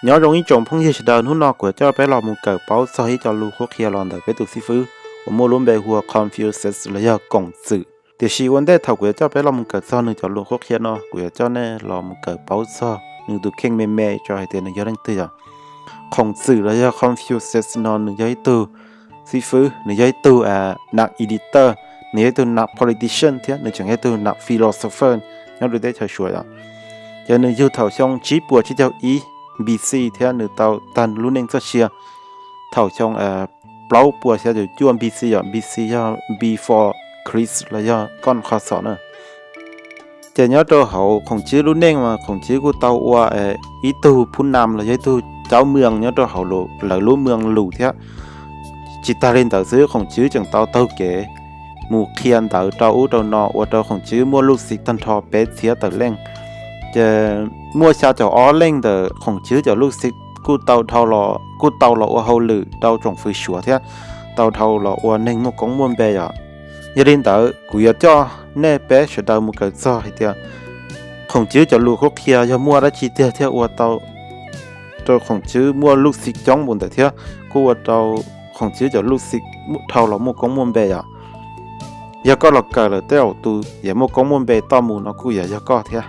Nyob zoo ib tsoom phooj ywg sawv daws, hnub no kuv yuav coj peb los mus kawm paub txog ib co lus qhuab qhia los ntawm peb tus xib fwb uas muaj lub npe hu ua Confucius los yog Koom Txwm. Tiam sis ua ntej thaum kuv yuav coj peb los mus kawm txog nws cov lus qhuab qhia no, kuv yuav coj nej los mus kawm paub txog nws tus kheej me me tso hais tias nws yog leej twg yom. Khoom Txwm los yog Confucius no nws yog ib tug xib fwb, nws yog ib tug nam editor, nws yog ib tug nam politician thiab nws tseem yog ib tug nam philosopher nyob rau teb chaws Suav yom. Ces nws yug thaum xyoo tsib puas tsib caug ib B C thiab nws tau tag lub neej txoj sia thaum xyoo plaub puas xya caum cuaj B C yom, B C yog before Christ los yog koj qhov xom na. Ces nyob rau hauv Khoom Tswb lub neej mas Khoom Tswb kuj tau ua ib tug phub nam los yog ib tug cauv mws nyob rau hauv lawv lub mws lus thiab. Tsis tag li ntawd xwb, Khoom Tswb tseem tau taug kev mus qhia ntawv rau ub rau no ua rau Khoom Tswb muaj luj xim tag nrho peb txhiab tawm leej. Ces muaj xya caum ob leej ntawm Khoom Tswb cov luj xim kuj tau dhau los, kuj tau los ua hauj lwm rau tsoom fwv Suav thiab tau dhau los ua neeg muaj koob muaj npe yom. Yog li ntawd kuv yuav coj nej peb sawv daws mus kawm txog hais tias Khoom Tswb cov lus qhuab qhia yog muaj dab tsi tiag thiab ua tau rau Khoom Tswb muaj luj xim coob npaum ntawd thiab kuj ua rau Khoom Tswb cov luj xim dhau los muaj koob muaj npe yom. Yog koj los kawm lawm tej zaum tus yuav muaj koob muaj npe toj mus no kuj yuav yog koj thiab.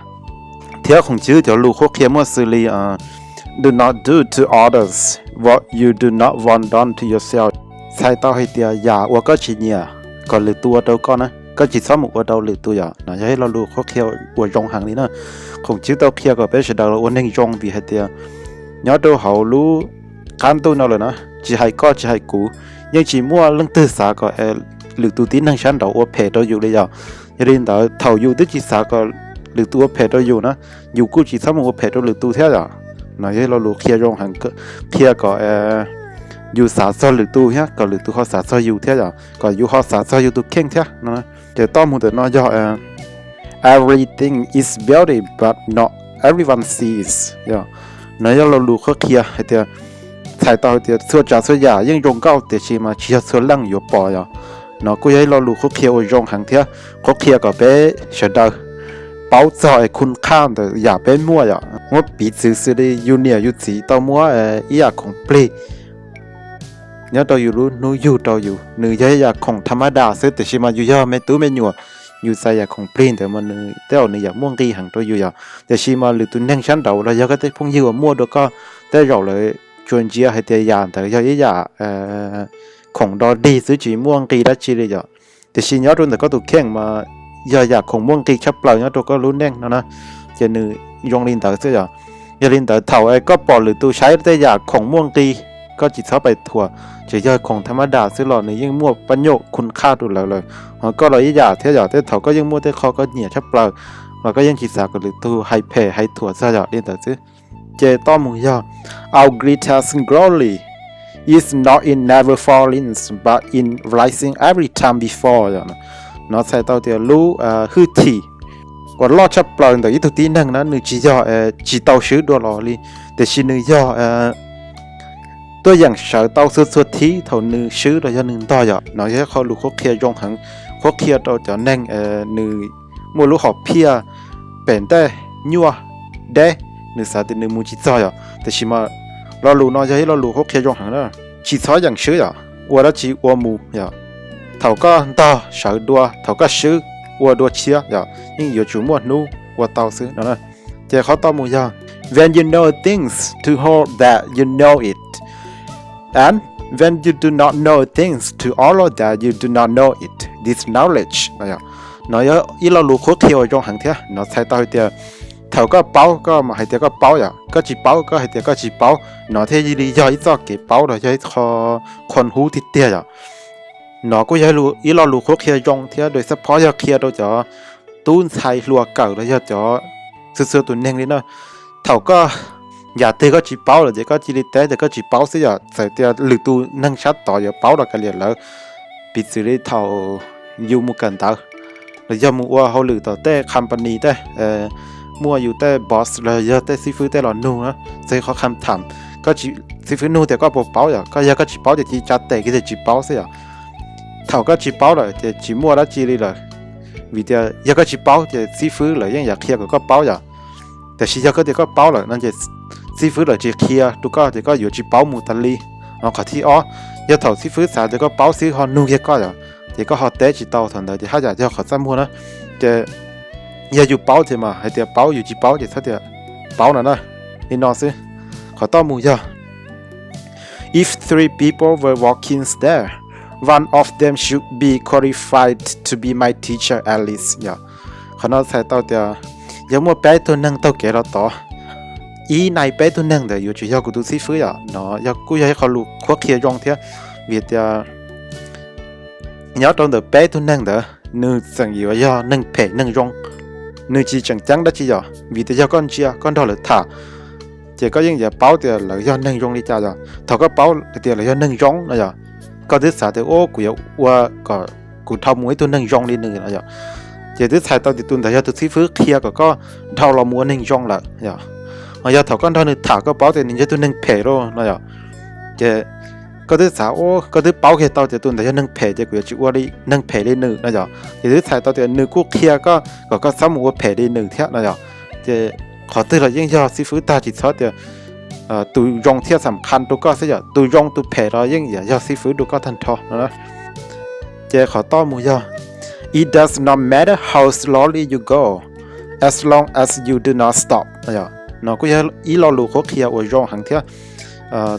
Thiab Khoom Tswb cov lus qhuab qhia muaj xws li do not do to others what you do not want done to yourself. Txhais tau hais tias yam uas koj tsis nyiam kom lwm tus ua rau koj na, koj tsis txhob mus ua rau lwm tus yom. No yog ib lo lus qhuab qhia uas zoo heev li na. Khoom Tswb tau qhia kom peb sawv daws los ua neeg zoo vim hais tias nyob rau hauv lub qab ntuj no lawm na, tsis hais koj tsis hais kuv, yeej tsis muaj leej twg xav kom lwm tus tib neeg sab nraud ua phem rau yus li yom. Yog li ntawd thaum yus twb tsis xav kom lwm tus ua phem rau yus na, yus kuj tsis txhob mus ua phem rau lwm tus thiab yom. No yog ib lo lus qhia zoo heev, qhia kom yus xav txog lwm tus thiab kom lwm tus ho xav txog yus thiab yom, kom yus ho xav txog yus tus kheej thiab no. Ces toj mus ntawm no yog everything is beauty but not everyone sees. No yog lo lus qhuab qhia hais tias, txhais tau hais tias txhua tsav txhua yam yeej zoo nkauj tiam sis mas tsis yog txhua leej yuav pom yom. No kuj yog ib lo lus qhuab qhia uas zoo heev thiab qhuab qhia kom peb sawv daws paub txog es khun qhaj ntawm yam peb muaj yom. Muab piv txwv xws li yus niam yus txiv tau muab ib yam khoom plig nyob rau yus lub hnub yug rau yus, nws yog ib yam khoom tha mab das xwb, tiam sis mas yus yog me tub me nyuam, yus txais yam khoom plig ntawd mas nws tej zaum nws yam muaj nqis heev rau yus yom. Tiam sis mas lwm tus neeg sab nraud los yog koj tej phooj ywg uas muaj dua koj, tej zaum lawv tsuas ntsia hais tias yam ntawd yog ib yam khoom do dig xwb tsis muaj nqis dab tsi li yom. Tiam sis nyob rau ntawm koj tus kheej mas yog yam khoom muaj nqis tshaj plaws nyob rau koj lub neej no na, ces nws zoo li ntawd xwb yom. Yog li ntawd thaum koj pom lwm tus saib tej yam khoom muaj nqis, koj tsis txhob pais thuam, tsis yog khoom tha mab das xwb los nws yeej muaj pab nyuam khun qhaj rau lawv lawm. Ho koj los ib yam thiab yom, tej thaum koj yeej muaj tej qho koj nyiam tshaj plaws los koj yeej tsis xav kom lwm tus hais phem hais thuam txog yom, li ntawd xwb. Ces toj mus yog our greatest glory is not in never falling but in rising every time we fall. No txhais tau tias lub hwj chim uas loj tshaj plaws ntawm ib tug tib neeg na nws tsis yog tsis tau swb dua los li, tiam sis nws yog tuaj yeem sawv tau txhua txhua thib thaum nws swb los yog nws ntog yom. No yog ib qho lus qhuab qhia zoo heev, qhuab qhia rau cov neeg nws muaj lub hom phiaj pem ntej nyuaj deb, nws xav tias nws mus tsis txog yom. Tiam sis mas lo lus no yog ib lo lus qhuab qhia zoo heev na. Tsis txhob yeem swb yom, ua dab tsi ua mus yom. Thaum koj ntog sawv dua, thaum koj swb ua dua tshiab yom, yeej yuav tsum muaj hnub ua tau xwb no. Ces qhov toj mus yog when you know things to hold that you know it and when you do not know things to all of that you do not know it, this knowledge. No yog ib lo lus qhuab qhia uas zoo heev thiab. No txhais tau hais tias thaum koj paub koj mas hais tias koj paub yom, koj tsis paub koj hais tias koj tsis paub, no thiaj li yog ib txoj kev paub los yog ib qho qhuas hub tiag tiag yom. No kuj yog ib lo lus qhuab qhia zoo thiab, dua xab phob yog qhia rau cov tub ntxhais hluas kawm los yog cov txhua txhua tus neeg li na. Thaum koj yam twg koj tsis paub lawm ces koj cia li teb tias koj tsis paub xwb yom, txawm tias lwm tus neeg sab tod yuav paub los kav liam lawv. Piv txwv li thaum yus mus kawm ntawv los yog mus ua hauj lwm tom tej company tej, muaj yus tej boss los yog tej xib fwb tej los nug na, txog qhov kham tham, xib fwb nug tias koj puas paub yom, koj yog koj tsis paub ces cia li tsa tes kiag tias tsis paub xwb yom. Thaum koj tsis paub lawm ces tsis muaj dab tsi li lawm, vim tias yog koj tsis paub ces xib fwb lawv yeej yuav qhia kom koj paub yom. Tiam sis yog koj tias koj paub lawm no ces xib fwb lawv tsis qhia rau koj ces koj yuav tsis paub mus tas li. Qhov thib ob, yog thaum xib fwb xav tias koj paub xwb ho nug kiag koj yom, ces koj ho teb tsis tau, thaum ntawd ces haj yam yog qhov txaj muag na. Ces yog yus paub ces mas hais tias paub, yus tsis paub ces txhob tias paub no na. Li no xwb. Qhov toj mus yog, if three people were walking there, one of them should be qualified to be my teacher at least yom. Qhov no txhais tau tias yog muaj peb tug neeg taug kev los tod, ib nai peb tug neeg ntawd yuav tsum yog kuv tus xib fwb yom. No yog kuj yog ib qho lus qhuab qhia zoo thiab, vim tias nyob rau ntawm peb tug neeg ntawd nws tseem yuav yog neeg phem neeg zoo, nws tsis tseem ceeb dab tsi yom. Vim tias yog koj ntsia koj nrog lawv tham, ces koj yeej yuav paub tias lawv yog neeg zoo li cas yom. Thaum koj paub tias lawv yog neeg zoo no yom, koj twb xav tias, ua, kuv yuav ua kom kuv dhau mus ib tug neeg zoo li nws no yom. Ces twb txhais tau tias tus ntawd yog tus xib fwb qhia kom koj dhau los mus ua neeg zoo lawm yom. Ho yog thaum koj nrog nws tham koj paub tias nws yog tus neeg phem lauj no yom, ces koj twb xav, koj twb paub kiag tau tias tus ntawd yog neeg phem ces kuv yuav tsis ua li neeg phem li nws no yom. Ces twb txhais tau tias nws kuj qhia koj kom koj txhob mus ua phem li nws thiab no yom. Ces qhov twg los yeej yog xib fwb tag, tsis txhob tias tus zoo thiaj xam khas rau koj xwb yom, tus zoo tus phem los yeej yog xib fwb rau koj tag nrho no. Ces qhov toj mus yog, it does not matter how slowly you go, as long as you do not stop. No kuj yog ib lo lus qhuab qhia uas zoo heev thiab.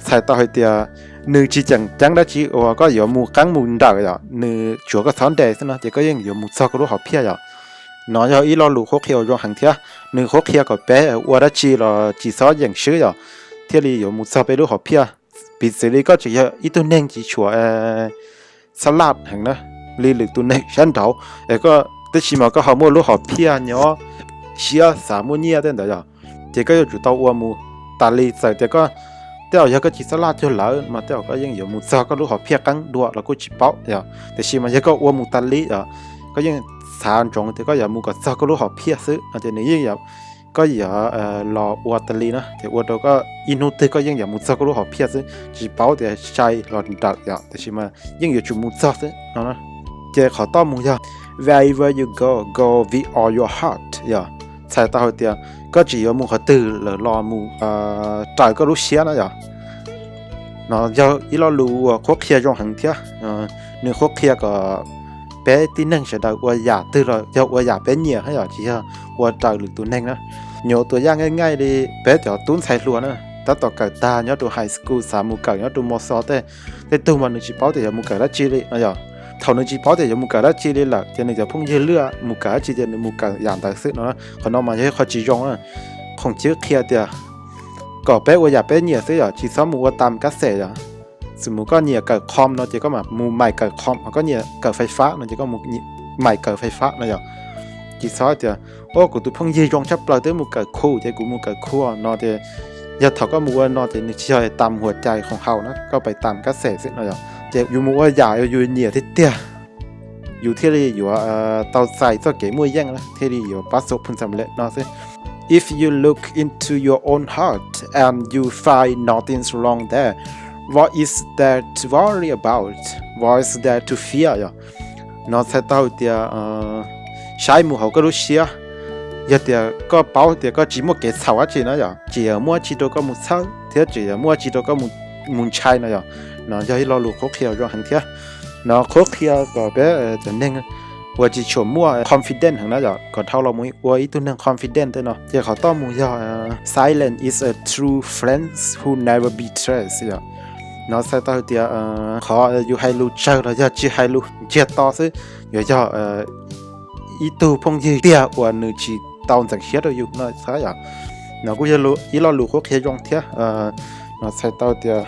Txhais tau hais tias nws tsis tseem ceeb dab tsi uas koj yuav mus qeeb mus nrawm yom, nws tsuav koj txhob nres xwb no ces koj yeej yuav mus txog koj lub hom phiaj yom. No yog ib lo lus qhuab qhia uas zoo heev thiab, nws qhuab qhia kom peb ua dab tsi los tsis txhob yeem swb yom, thiaj li yuav mus txog peb lub hom phiaj. Piv txwv li koj tseem yog ib tug neeg tsis tshua txhab laj heev na, li lwm tus neeg sab nraud, es koj, tab sis mas koj ho muaj lub hom phiaj nyob siab xav muaj nyiaj tej ntawd yom, ces koj yuav tsum tau ua mus tas li. Txawm tias koj, tej zaum yog koj tsis txhab laj cuag lawv mas tej zaum koj yeej yuav mus txog koj lub hom phiaj qeeb dua los kuj tsis paub yom. Tiam sis mas yog koj ua mus tas li os, koj yeej xav ntsoov tias koj yuav mus kom txog koj lub hom phiaj xwb no ces nws yeej, koj yuav los ua tas li na ces ua rau koj ib hnub twg koj yeej yuav mus txog koj lub hom phiaj xwb, tsis paub tias sai los nrawm yom, tiam sis mas yeej yuav tsum mus txog xwb no. Ces qhov toj mus yog, wherever you go, go with all your heart yom. Txhais tau hais tias koj tseem yuav mus qhov twg los mus raws koj lub siab na yom. No yog ib lo lus uas qhuab qhia zoo heev thiab. Nws qhuab qhia kom peb tib neeg sawv daws ua yam twg los yog ua yam peb nyiam yom, tsis yog ua raws lwm tus neeg na. Nyuam tua yaj nqaij nqaij li peb cov tub ntxhais hluas na, tab tom kawm tag nyob rau high school xav mus kawm nyob rau mos xos tej, tej tug mas nws tsis paub tias yuav mus kawm dab tsi li no yom. Thaum nws tsis paub tias yuav mus kawm dab tsi li lawm ces nws cov phooj ywg lwj mus kawm dab tsi ces nws mus kawm yam ntawd xwb no. Qhov no mas yog ib qho tsis zoo na. Khoom Cwb qhia tias kom peb ua yam peb nyiam xwb yom, tsis txhob mus ua tam kab xes yom. Xws mus koj nyiam kawm qhom no ces koj mam mus mais kawm qhom, koj nyiam kawm fais fab no ces koj mus mais kawm fais fab no yom. Tsis txhob tias, ua kuv tus phooj ywg zoo tshaj plaws twb mus kawm khu ces kuv mus kawm khu no ces, yog thaum koj mus ua no ces nws tsis yog tam huam cai khoom haus na, koj pais tam kab xes xwb no yom. Ces yus mus ua yam yus nyiam tiag tiag, yus thiaj li yuav tau txais txoj kev muaj yeej na, thiaj li yuav pab xua phun xam lem no xwb. If you look into your own heart and you find nothing wrong there, what is there to worry about? What is there to fear yom? No txhais tau tias saib mus hauv koj lub siab, yog tias koj paub tias koj tsis muaj kev txhaum dab tsi na yom, tsis yog muaj dab tsi rau koj mus txhawb thiab tsis yog muaj dab tsi rau koj mus ntshai no yom. No yog ib lo lus qhuab qhia zoo heev thiab. No qhuab qhia kom peb cov neeg uas tsis tshua muaj confidence heev na yom, kom dhau los mus ua ib tug neeg confident tej no. Ces qhov toj mus yog, silence is a true friend who never betrays yom. No txhais tau tias qhov yus hais lus tsawg los yog tsis hais lus ntsiag to xwb, yuav yog ib tug phooj ywg tiag uas nws tsis tau ntxeev siab rau yus no xwb yom. No kuj yog ib lo lus qhuab qhia zoo thiab. No txhais tau tias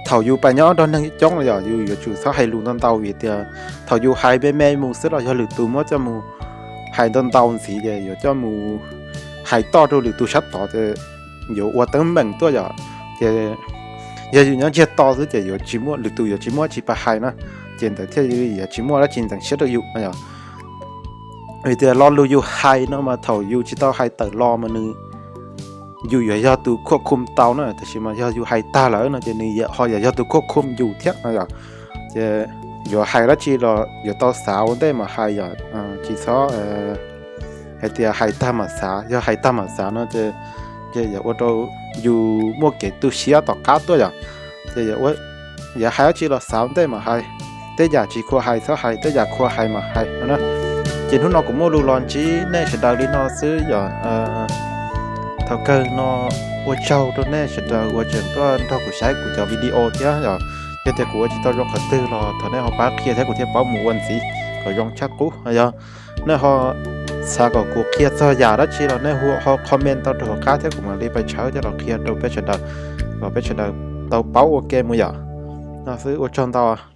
thaum yus pais nyob nrog neeg coob los yog yus yuav tsum txhob hais lus ntau ntau, vim tias thaum yus hais me me mus xwb los yog lwm tus muab coj mus hais ntau ntau ntxiv ces yuav coj mus hais toj rau lwm tus sab tod ces yuav ua teeb meem tuaj yom. Ces yog yus nyob ntsiag to xwb ces yuav tsis muaj, lwm tus yuav tsis muaj dab tsi pab hais na, ces ntawd thiaj yuav tsis muaj dab tsi ntxeev siab rau yus no yom. Vim tias lo lus yus hais no mas thaum yus tsis tau hais tawm los mas nws, yus yuav yog tus khuaj khum tau na, tab sis mas yog yus hais tag lawm no ces nws ho yuav yog tus khuaj khum yus thiab no yom. Ces yuav hais dab tsi los yuav tau xav ua ntej mas hais yom, tsis txhob hais tias hais tag mam xav, yog hais tag mam xav no ces ces yog ua rau yus muaj kev tu siab tom qab tuaj yom. Ces yog hais dab tsi los xav ua ntej mas hais, tej yam tsis khuam hais txhob hais, tej yam khuam hais mas hais no na. Ces hnub no kuv muaj lus los ntsib nej sawv daws li no xwb yom. Thaum kawg no ua tsaug rau nej sawv daws uas tseem tuaj nrog kuv saib kuv cov video thiab yom. Yog tias kuv ua tsis tau zoo qhov twg los thov nej ho pab qhia thiab kuv thiaj paub mus ua ntxiv kom zoo tshaj qub. Yog nej ho xav kom kuv qhia txog yam dab tsi los nej ho comment tau rau hauv qab thiab kuv mam li pais tshawb coj los qhia rau peb sawv daws kom peb sawv daws tau paub ua ke mus yom. No xwb, ua tsaug ntau.